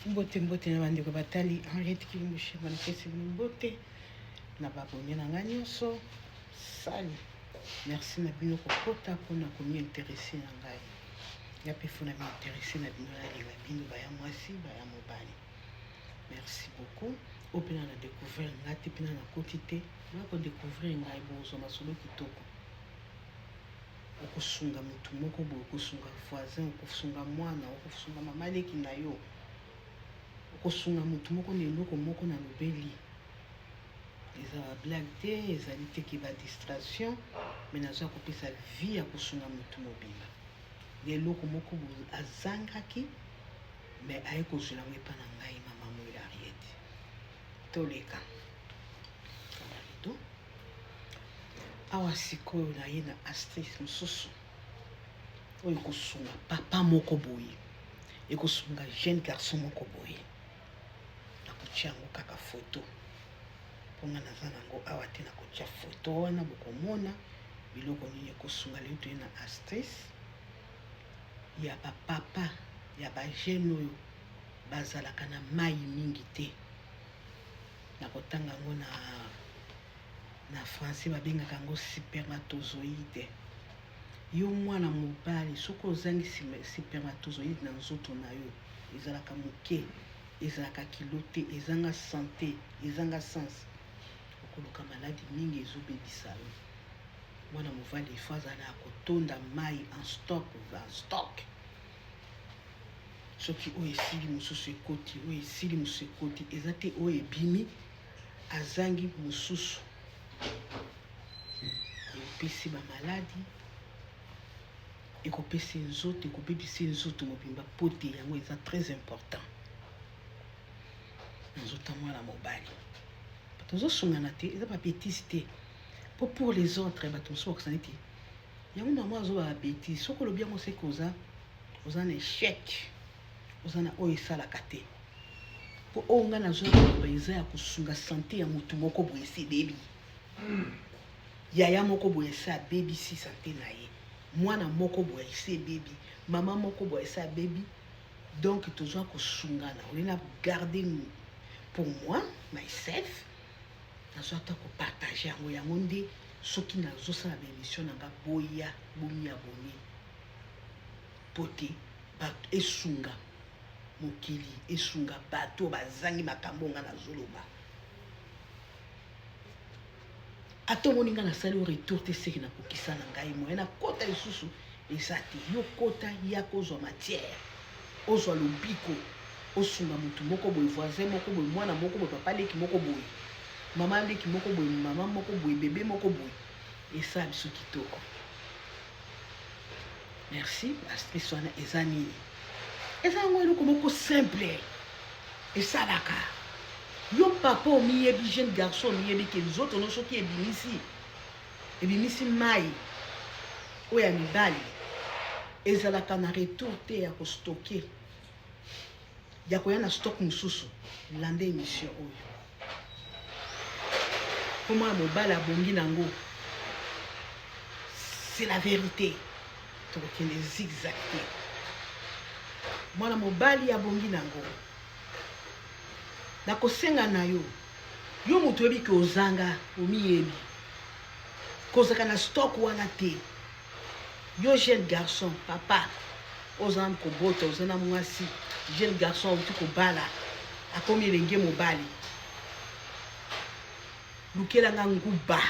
Mbote mbote na bandeko batali Henriette Kilimbushima, napesi bino mbote na babone na ngai nyonso. Sali merci na bino kokota mpona komi interesse na ngai. Nga mpe fo na mi interesse na bino, nalinga bino baya mwasi baya mobali. Merci beaucoup. Oyo mpena na découvrir ngai te, mpena nakoti te, boya kodécouvrir ngai, bozwa masolo kitoko. Okosunga motu moko boye, okosunga voisin, okosunga mwana, okosunga mama leki na yo, okosunga motu moko na eloko moko na lobeli. Eza ba blague te, ezali te ke ba distraction, mais naza kopesa vie ya kosunga motu mobimba na eloko moko boye azangaki, mais aye kozwela yango epa na ngai mama Mwela Henriette. Toleka kanga rideau. Awa sikoyo naye na astuce mosusu oyo ekosunga papa moko boye, ekosunga jeune garçon moko boye. Nakotia yango kaka photo mpo nga naza nango awa te. Nakotia photo wana, bokomona biloko nini ekosunga. Lelo toye na astuce ya bapapa ya bajeune oyo bazalaka na mai mingi te. Nakotanga yango na français, babengaka yango spermatozoïde. Yo mwana mobali, soki ozangi spermatozoïde na nzoto na yo, ezalaka moke, ezalaka kilo te, ezanga santé, ezanga sens, okoluka maladi mingi ezobebisa yo. Mwana mobali ifo azala ya kotonda mai en stock, en stock. Soki oyo esili mosusu ekoti, oyo esili mosusu ekoti, eza te oyo ebimi azangi mosusu, ekopesi bamaladi, ekopesi nzoto, ekobebisi nzoto mobimba. Po te yango eza très important na nzoto ya mwana mobali. Bato ozosungana te, eza babétise te, po pour les autres bato mosusu bakosana neti yango mama azoba babétise. Soki olobi yango, seke oza na échec, oza na oyo esalaka te. Mpo oyo ngai nazwa koloba eza ya kosunga santé ya motu moko boye esi ebebi, yaya moko boye esi abebisi santé na ye, mwana moko boye esi ebebi, mama moko boye esi abebi. Donc tozwa kosungana. Olie na garder pour moi myself, nazwa ata kopartage yango. Yango nde soki nazosala baémission na nga, boya bomi abonner po te bato esunga mokili, esunga bato oyo bazangi makambo nga nazoloba. Ata omoni nga nasali o retour te, seki nakokisa na ngai moye nakota lisusu eza te. Yo kota, ya kozwa matière, ozwa lobiko, osunga motu moko boye, voisin moko boye, mwana moko boye, papa leki moko boye, mama leki moko boye, mama moko boye, bebe moko boye, esala biso kitoko. Merci. Astuce wana eza nini? Eza yango eloko moko simple esalaka. Yo papa omiyebi, jeune garçon omiyebi ke nzoto no soki ebimisi mai oyo ya mibali, ezalaka na retour te ya kostocker, ya koya na stock mosusu. Landa émission oyo mpo mwana mobali abongi nango. C'est la vérité, tokokende zigzag te. Mwana mobali abongi nango. Nakosenga na yo, yo moto oyebi ke ozanga, omiyebi kozalaka na stock wana te. Yo jeune garçon, papa oza na kobota, oza na mwasi, jeune garçon auti kobala, akomi elenge mobali, lukelanga nguba,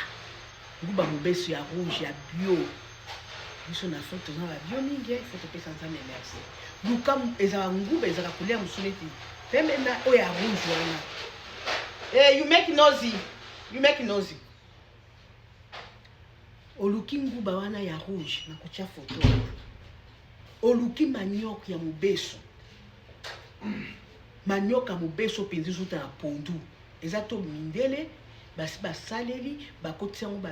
nguba mobeso ya rouge ya bio. Biso na Afrique toza na babio mingi, il faut topesa Nzambe merci. Luka, ezalaka nguba, ezalaka couleur mosusu neti pembe na oyo ya rouge wana. Hey, you make noisy, you make noisy. Oluki nguba wana ya rouge, nakotia photo wana. Oluki manioc ya mobeso, manioc ya mobeso mpenza ezuta na pondu. Eza to mindele basi basaleli, bakotisi yango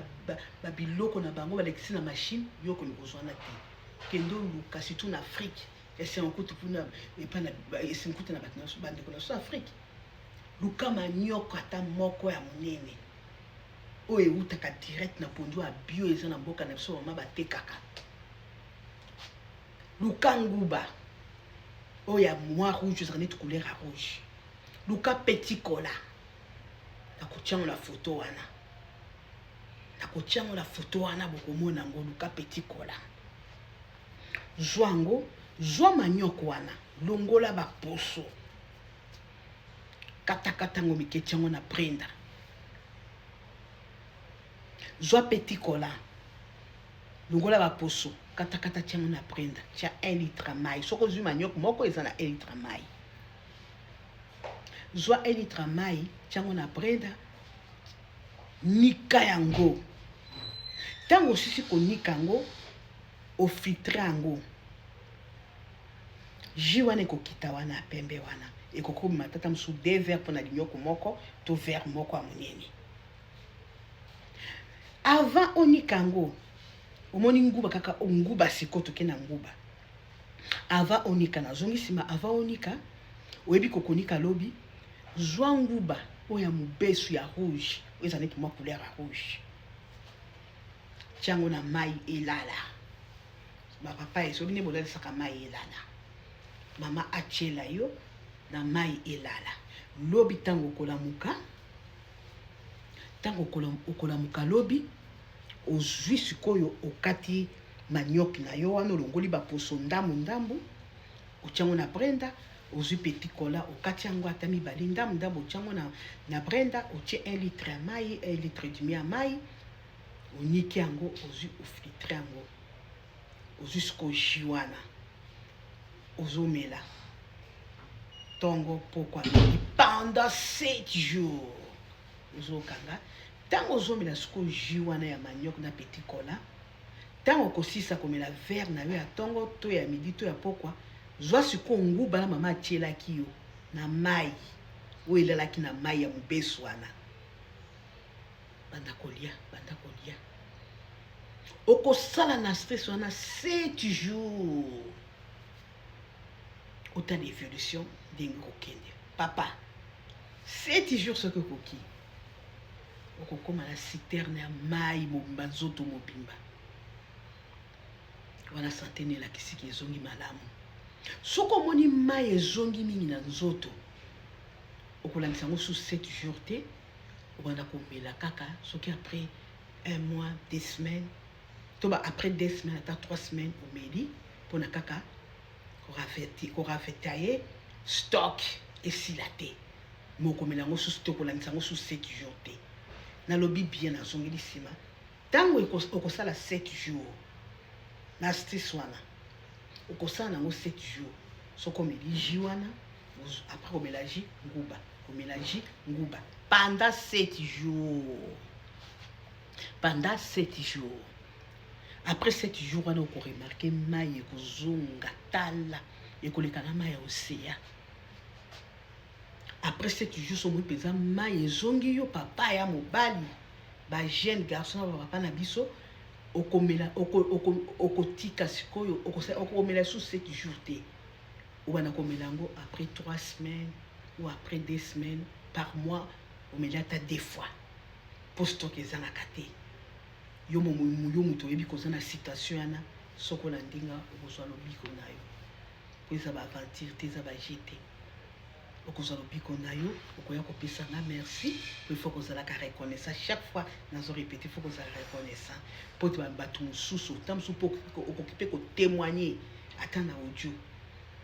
babiloko na bango, balekisi na machine. Yo okende kozwana te, kende oluka surtout na Afrique. Esengo kutu kuna epa na esengo kutu na bato na biso, bandeko na biso Afrique. Luka manioko ata moko ya monene oyo eutaka direct na pondu ya bio, eza na mboka na biso, mama batekaka. Luka nguba. Oyo ya mwa rouge, ezalaka neti couleur ya rouge. Luka petit cola, nakotia yango na foto wana, nakotia yango na foto wana, bokomona yango. Luka petit cola, zwa yango, zwa manioko wana, longola baposo, katakata yango mike, tia yango na prenda. Zwa petit cola, longola baposo, katakata, tia yango na prenda, tia 1 litre ya mai. Soki ozwi manioko moko, eza na 1 litre ya mai. Zwa 1 litre ya mai, tia yango na prenda, nika yango. Ntango osisi konika yango, ofiltrer yango, jus wana ekokita wana ya pembe wana, ekoki kobima tata mosusu deux verre mpona linyoko moko to verre moko ya monene. Avant onika yango, omoni nguba kaka nguba. Sikoyo toke na nguba. Avant onika, nazongi nsima, avant onika, oyebi kokonika lobi, zwa nguba oyo ya mobesu ya rouge, oyo eza neti mwa couleur ya rouge, tiango na mai elala. Bapapa, esoki nde bolalisaka mai elala, mama atiela yo na mai elala. Lobi ntango okolamuka, ntango okolamuka lobi, ozwi sikoyo, okati manioc na yo wana, olongoli baposo ndambu ndambu, otiango na blender. Ozwi petit cola, okati yango ata mibale, ndambu ndambu, otiango na blender, otie 1 litre ya mai, 1 litre demi ya mai, oniki yango, ozwi, ofiltrer yango, ozwi sikoyo jus wana, ozomela ntongo, pokwa, midi pendant 7 jours. Ozokanga ntango ozomela sikoyo jus wana ya manioc na petit cola. Ntango okosisa komela verre na yo ya ntongo to ya midi to ya pokwa, zwa sikoyo nguba na mama atielaki yo na mai oyo elalaki na mai ya mobesu wana, banda kolia, banda kolia. Okosala na stress wana 7 jours, otala évolution ndenge okokende. Papa, 7 jours soki okoki, okokóma na citerne ya mai mobimba, nzoto mobimba wana. Santé na elakisiki ezongi malamu. Soki omoni mai ezongi mingi na nzoto, okolandisa yango sous 7 jours te, obanda komela kaka soki après un mois, 2 semaines, to ba après 2 semaines, ata 3 semaines, omeli mpona kaka koravitailler stock esila te. Me okomela yango susu te, okolandisa yango sous 7 jours te. Nalobi bien, nazongeli nsima. Ntango okosala 7 jours na stress wana, okosala nango 7 jours. Soki omeli jus wana, après komela jus nguba, komela jus nguba pendant 7 jours, pendant 7 jours, après 7 jours wana, okoremarquer mai ekozonga. Tala, ekoleka na mai ya océan. Après 7 jours, omoi mpenza mai ezongi yo. Papa ya mobali, bajeune garçon na bapapa na biso, okomela, okotika sikoyo, okomela lisusu 7 jours te. Obanda komela yango après 3 semaines ou après 2 semaines par mois, omeli ata deux fois, mpo stock ezangaka te. Yo yo moto oyebi koza na situation wana, soki olandi nga, okozwa lobiko na yo, po eza baaventure te, eza baje te. Okozwa lobiko na yo, okoya kopesa nga merci, po il faut kozalaka reconnaissant. Chaque fois nazo répéter, faut kozala reconnaissant, po te bato mosusu, ta mosusu mpo okoki mpe kotémoigner ata na audio,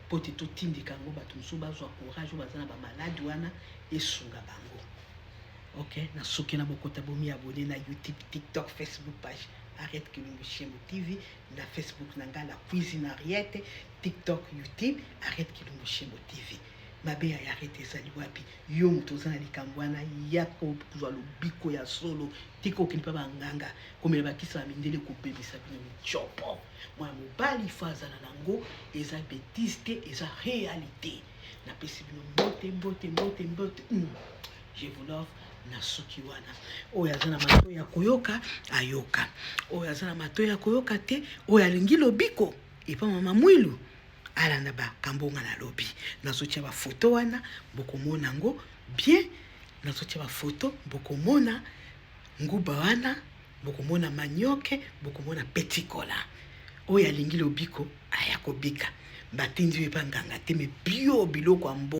po te totindika yango, bato mosusu bazwa courage, oyo baza na bamaladi wana, esunga bango. Ok, nasuki na bokota. Bomi abonner na YouTube, TikTok, Facebook, page Ariette Kilumbu Shembo TV, na Facebook na ngai, La Cuisine Ariette, TikTok, YouTube, Ariette Kilumbu Shembo TV. Mabe ya Ariette ezali wapi? Yo moto oza na likambo wana ya kozwa lobiko ya solo, tika okende mpa banganga komela bakisa ya mindele, kobebisa bino micopo. Mwana mobali fo azala nango, eza bêtise te, eza réalité. Napesi bino mbote, mbote, mbote, mbote. Je vous love. Na suki wana, oyo aza na matoi ya koyoka ayoka, oyo aza na matoi ya koyoka te, oyo alingi lobiko epa mama Mwilu, alanda bakambo nga nalobi. Nazotia bafoto wana, bokomona yango bien. Nazotia bafoto, bokomona nguba wana, bokomona manioc, bokomona petit cola. Oyo alingi lobiko aya kobika. Batindi yo epa nganga te, mais bio biloko ya mbo.